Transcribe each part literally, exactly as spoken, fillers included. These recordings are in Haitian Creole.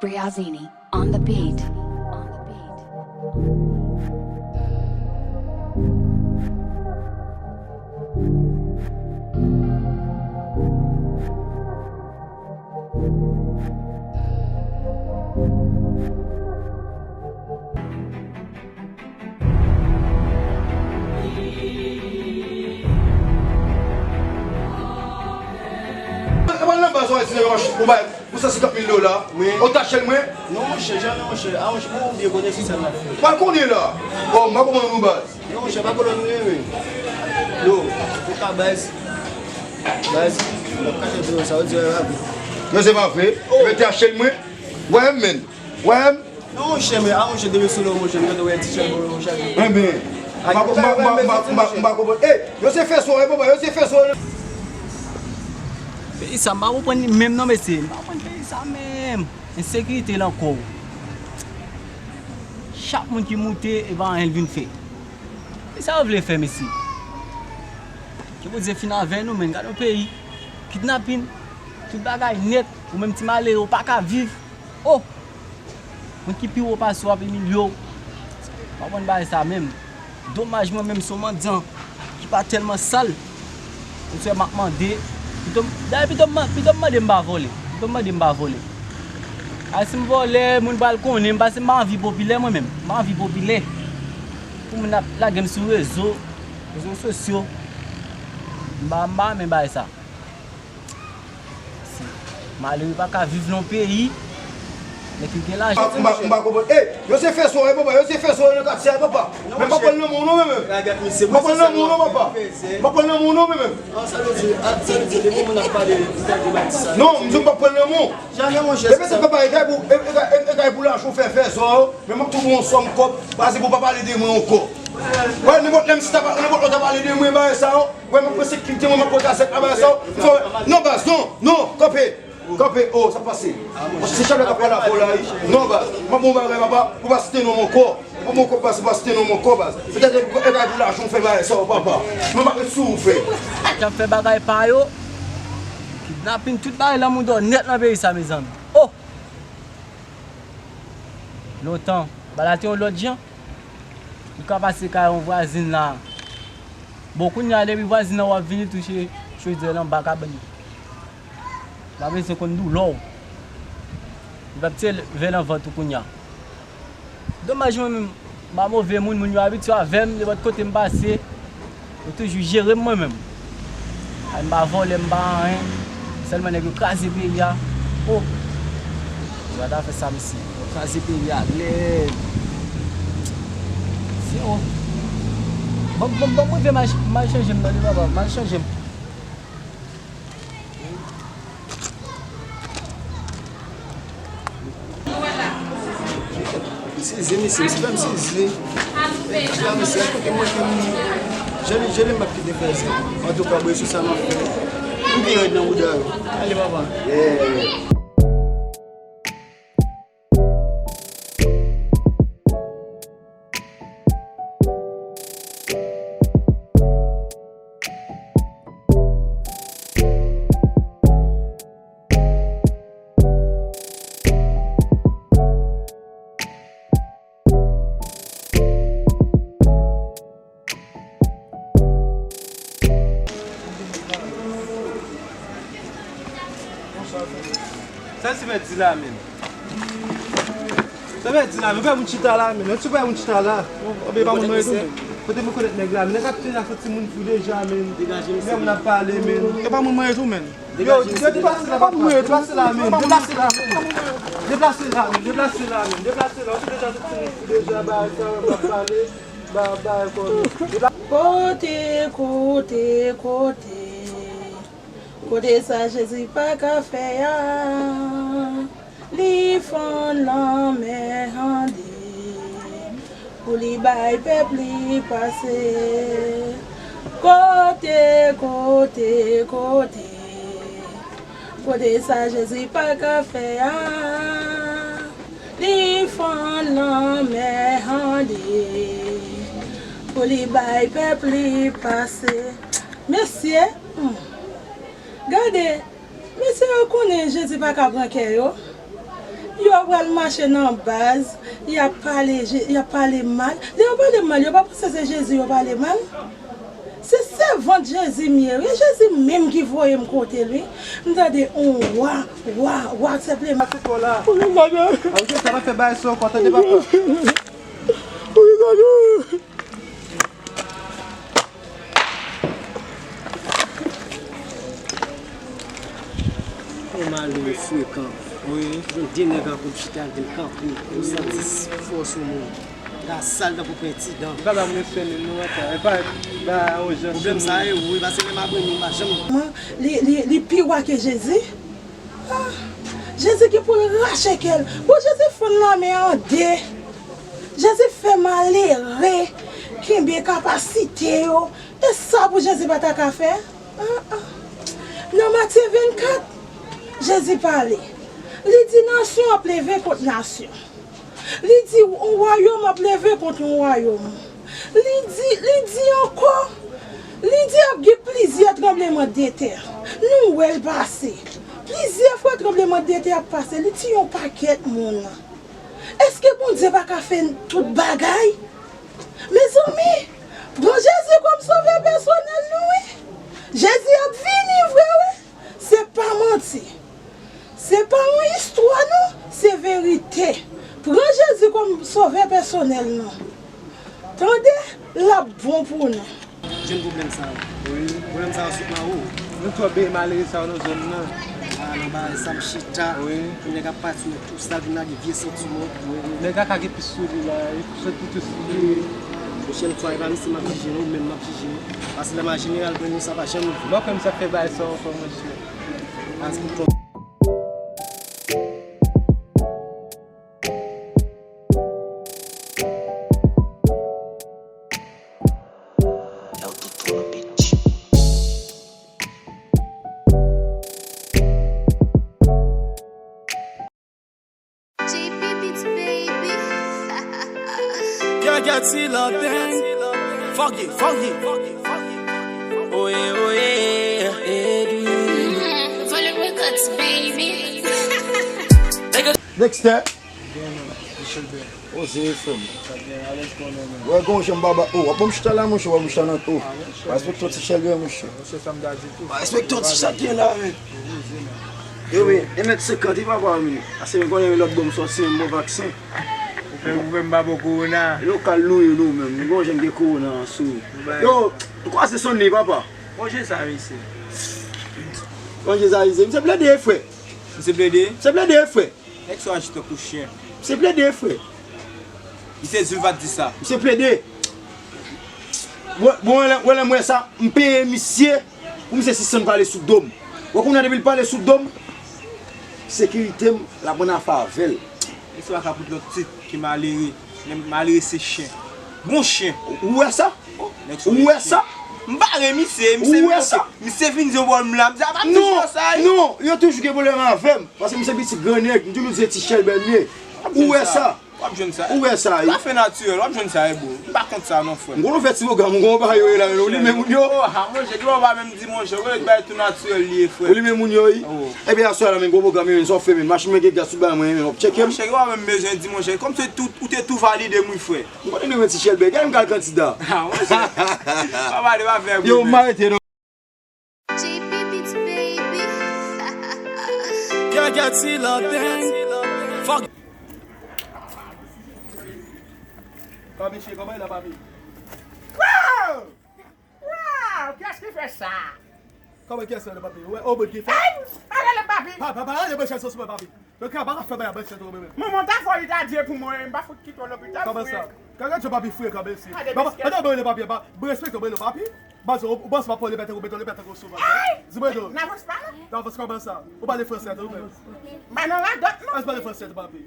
Briazini on the beat. Mwen nan baz ou di nèg mach pou bay pou san senkant mil dola. Wi. Ou tache l mwen? Non, monchè, janmen, monchè. A, monchè, mwen byen konnen se sa l ap fè. Pral konnen la. Bon, m pa konprann ou baz. Non, monchè, pa kolòn mwen, wi. Yo, ou ka baz. Baz, m ap kache di yo sa, ou di yo e pa vre. Non, se pa vre. Oh. Ebyen, tache l mwen. Wè m, men. Wè m. Non, monchè, men, a, monchè, depi sou lò, monchè, m tande wè ti chèl, monchè. Enben, m pa, m pa, m pa, m pa, m pa, m pa konprann. Ey, yo se fè sou, ey, papa, yo se fè sou. Peyi sa, m pa konprann li menm non, mesye. M pa konprann peyi sa menm. Ensekirite la ankò. Chak moun ki moute, e pa anyen l vin fè. Kisa yo vle fè, mesye? Ke Bondye fin avè nou, men gade yon peyi. Kidnapin, tout bagay nèt, ou menm ti malere, ou pa ka viv. Oh! Moun ki pi wo pase w ap imilye w. Pa konn bagay sa menm. Domaj mwen menm se yon mandyan ki pa tèlman sal. Ou se m ap mande. Pito m, dayè pito m, pito m mande m pa vòlè. Pito m mande m pa vòlè. A si m vòlè, moun pral konnen m, paske m pa anvi popilè mwen menm. M pa anvi popilè. Pou moun ap lage m sou rezo, rezo sosyo. M pa, m pa renmen bagay sa. Malere pa ka viv nan peyi. Nèg ki gen lajan. M pa, m pa, m pa konprann. Ey, yo se fè sou, ey, papa, yo se fè sou nan katye a, papa. Men m pa pran l nan men w non, men, men. M pa pran l nan men w non, papa. M pa pran l nan men w non, men, men. Non, m di w m pa pran l nan men w. Janmen, monchè. Epi se papa, e kay pou, e, e, e, e kay pou lajan w fè, fè sou, men m ap tou ba w yon sòm kòb, pase pou pa pale de mwen ankò. Wè, nenpòt lè m si ta pa, nenpòt lè w ta pale de mwen, bagay sa yo. Wè, m ap pran sekirite mwen, m ap pran kazèk la, bagay sa yo. M fè, non, baz, non, non, kanpe, kanpe, oh, sa pase. Se chèf la k ap pale avè w la, wi. Non, baz, m ap ba w yon bagay, papa, pou pa site non m ankò. M ap ba w kòb, baz, pou pa site non m ankò, baz. Petèt e, e, e pou lajan w fè bagay sa yo, papa. Men m ap ret sou ou, frè. K ap fè bagay pa yo. Kidnapin, tout bagay lanmou dò nèt nan peyi sa, mezanmi. Oh! Lontan, bagay la te yon lòt jan. Ou ka pase kay yon vwazin la. Bon, kounye a, depi vwazin nan w ap vini touche chodyè l anba kabann li. Li pa bezwen konn doulè w. Li p ap tire vè nan vant ou kounye a. Domaj mwen menm, m pa move moun, moun yo abitye avè m, nenpòt kote m pase, yo toujou jere m mwen menm. Ay, m pa vòlè, m pa anyen, sèlman nèg yo kraze peyi a. Oh! Yo pa ta fè sa, mesye. Yo kraze peyi a lèd. Se, oh. Bon, bon, bon, mwen vle m al, m al chanje m tande papa, m al chanje m. M sezi, mesye, mesye fè m sezi. Mesye, mesye, kote mwen ke m, jene, jene m ap kite fè sa. Antouka, bwe sou sa m ap fè. M pi rèd nan bouda yo. Ale, papa. Yeah. Sa ti mèt di la menm? Sa mèt di la menm? Ou fè moun chita la menm? Yon ti bagay moun chita la. Bon, anben pa moun mwen tou menm. Kote mwen konèt nèg la menm? Nèg ap tire ak yon timoun fou deja menm. Lè moun ap pale menm. E pa moun mwen tou menm. Yo, yo deplase la, pa moun mwen tou. Deplase la menm. Deplase la menm. Deplase la menm. Deplase la menm. Deplase la. Ou te deja sou timoun fou deja, bagay sa, w ap pale. Ba, ba, fò. Kote, kote, kote. Kote sa Jezi pa ka fè a, li fann lanmè an de, pou li bay pèp li pase. Kote, kote, kote, Kote sa Jezi pa ka fè a, li fann lanmè an de, pou li bay pèp li pase. Mesye, hmm, gade, mesye yo konnen Jezi pa ka pran kè yo. Yo pral mache nan baz, y ap pale, Je- y ap pale mal. Lè yo pale mal, yo pa panse se Jezi yo pale mal? Se sèvant Jezi m ye, wi. Jezi menm ki voye m kote l, wi. M tande yon wa, wa, wa, senpleman. Pase twò la. Ou gentan pa fè bagay sa ankò, tande papa. Yon malere frekan. Wi. Gen de nèg an koup chita, vin kanpe. Yo santi fò sou moun. Gaz sal tankou penti dan. Li pa ba moun eksperyans non, ata. E pa ba yon jan. Pwoblèm sa e ou, e pase menm apre nou, pa janm. Li, li, li pi wa ke Jezi. Ah, Jezi gen pou l rache kè l. Bon, Jezi fann lame an de. Jezi fè malere kenbe kapasite yo. E sa pou Jezi pa ta ka fè? Ah, ah. Nan Matye vennkat, Jezi pale. Li di nasyon ap leve kont nasyon. Li di yon wayòm ap leve kont yon wayòm. Li di, li di ankò, li di ap gen plizyè tranblemanntè. Nou wè l pase. Plizyè fwa tranblemanntè ap pase, li tiye yon pakèt moun. Èske Bondye pa ka fè tout bagay? Mezanmi, pran Jezi kòm sovè pèsonèl nou, wi. Jezi ap vini vre, wi. Se pa manti. Se pa yon istwa, non. Se verite. Pran Jezi kòm sovè pèsonèl nou. Tande, l ap bon pou nou. Jwenn pwoblèm sa yo. Wi. Pwoblèm sa yo sot nan ou. Nou twòp byen malere sa yo nan zòn nan. Ah, nan bagay sa m chita. Wi. Pou nèg ap pati nan tou sa, vin lage vye santiman. Wi, wi. Nèg la ka gen pis sou li la, li sot pou tou sou li. Pwochèn fwa, e pa misye m ap jije, non, ou menm m ap jije. Paske lè m a jeneral, grenn nou sa pa janm vre. Mwen kwè m sa fè bagay sa ankò, monchè. Paske Gagati la deng. Fuck it, fuck it. Oye, oye, Edwin. Volume Records, baby. Dexter. Oze frè m. Wè gon jan baba. Oh, w ap ban m chita la, monchè, w ap chita nan tou. Pa respekte yon ti chèlbè, monchè. Pa respekte yon ti chat gen la, men. Yo, men, e mèt senkant, wi, papa, men. Ase, men konnen lòt bò m sòti, men m bon vaksen. Ou fè, ou fè m pa bon kowona. Lokal nou ye, nou menm. Gon jan gen kowona sou. Yo, ou kwaze sonn li, papa. Bon, je sa, mesye. Bon, je sa, mesye. Misye plede, frè. Misye plede? Misye plede, frè. Nèg sa aji tankou chen. Misye plede, frè. Misye di l pa t di sa. Misye plede. Bon, bon, wè lè, wè lè m wè sa, m peye misye pou misye sispann pale sou do m. Wè kounye a depi l pale sou do m, sekirite m, l ap ann afè avè l. Nèg sa pa ka pote lòt tit ke malere. Men malere se chen. Bon chen. Ou wè sa? Ou wè sa? M bare misye, misye vin di yon bòl m la, misye ap di sa. Non, non, yo toujou gen pwoblèm avè m. Paske misye pitit gran nèg, m toujou di se ti chèlbè m ye. Ou wè sa? W ap jwenn sa. Ou wè sa, wi. Zafè natirèl, w ap jwenn sa, wi, bro. M pa kont sa, non, frè. M konn fè ti pwogram, m konn ba yo la, men ou limen moun yo. Oh, ah, monchè, yo pa menm di, monchè, yo bay tou natirèl li ye, frè. Ou limen moun yo, wi. Oh. Ebyen, aswè a la, men gwo pwogram, men sa w fè, men machin mwen gen gaz tout bagay mwen, men w ap tcheke m. Monchè, yo pa menm bezwen di, monchè. Kòm se tout, ou te tou valide m, wi, frè. M konnen nou men ti chèlbè, gade m kal kandida. Ah, monchè. Pa pale, pa fè bri. Yo, m arete non. Gagati la deng. Fuck. Papi, cheri, kòman e la, papi? Wow! Wow! Kiyès ki fè sa? Kòman kiyès ki fè la, papi? Ou wè, o, bon, ki fè? Hey! Pa rele papi! Pa, pa, pa rele bèl chèn sou mwen, papi. Yo ka pa ka fè bagay bèl chèn tou, menm. Manman ta fò li ta di pou mwen, m pa fout kite w lopital, frè. Kòman sa? Kòman sa, papi, frè, kòman se? Gade, bon, respèk ou, papi, respèk ou, papi. Baz, ou, ou baz pa pale bèt ou, bèt ou, bèt ou souvan. Di mwen, non. N avans pa, non? N avans kòman sa? Ou pale fransè tou, menm. Ba nan radòt, non. Èske ou pale fransè tou, papi?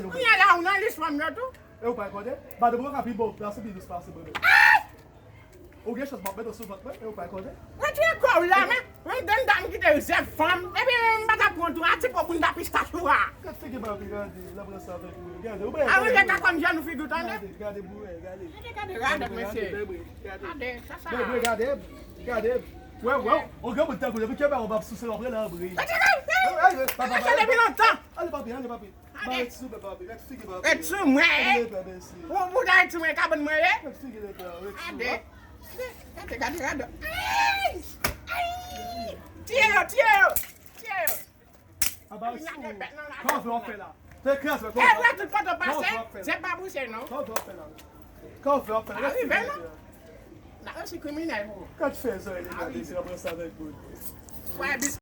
nou. Kounye a la, ou nan lis fanm yo tou. E ou pa konnen? Madanm ou ka pi bon plas ou pi dous pase mwen menm. Ou gen chans m ap mete w sou vant mwen, e ou pa konnen? Retire kò w la, men. Mwen, dan dan m kite zèv fanm. Epi, m pa ta pran tou, a ti po pou n ta pistach ou a. Gad figi papi, gade, l ap ranse avèk mwen. Gade, ou byen. A, ou gen ta konn jèn ou figi w tande. Gade, gade, boure, gade. Gade, gade, gade, mesye. Gade, gade, gade. Gade, sa, sa. Gade, gade, gade. Wè, wè, ou gen bout tankou, depi ke ba ou p ap souse, w ap rele anbre. Gade, gade, gade. Mesye, depi lontan. Ale, papi, ale, papi. Ba ret sou mwen, papi. Ret figi, papi. Ret sou mwen. Ret sou mwen, mesye. Ou, ou ta ret sou mwen, kabann mwen ye? Ret figi, ret la, ret sou mwen. Gade, gade, gade, gade. Ay! Ay! Tiye yo, tiye yo, tiye yo. Aba sou. Kòman w fè w ap fè la? Fè kras, men kòman w fè w ap fè la? Tout kote w pase, se pa bouche, non. Kòman w fè w ap fè la? Kòman w fè w ap fè la? Ret figi, ret la. N ap resi kriminèl pou ou. Gad fè zòrèy li gade, se ap ranse avèk bout. Wè, bis,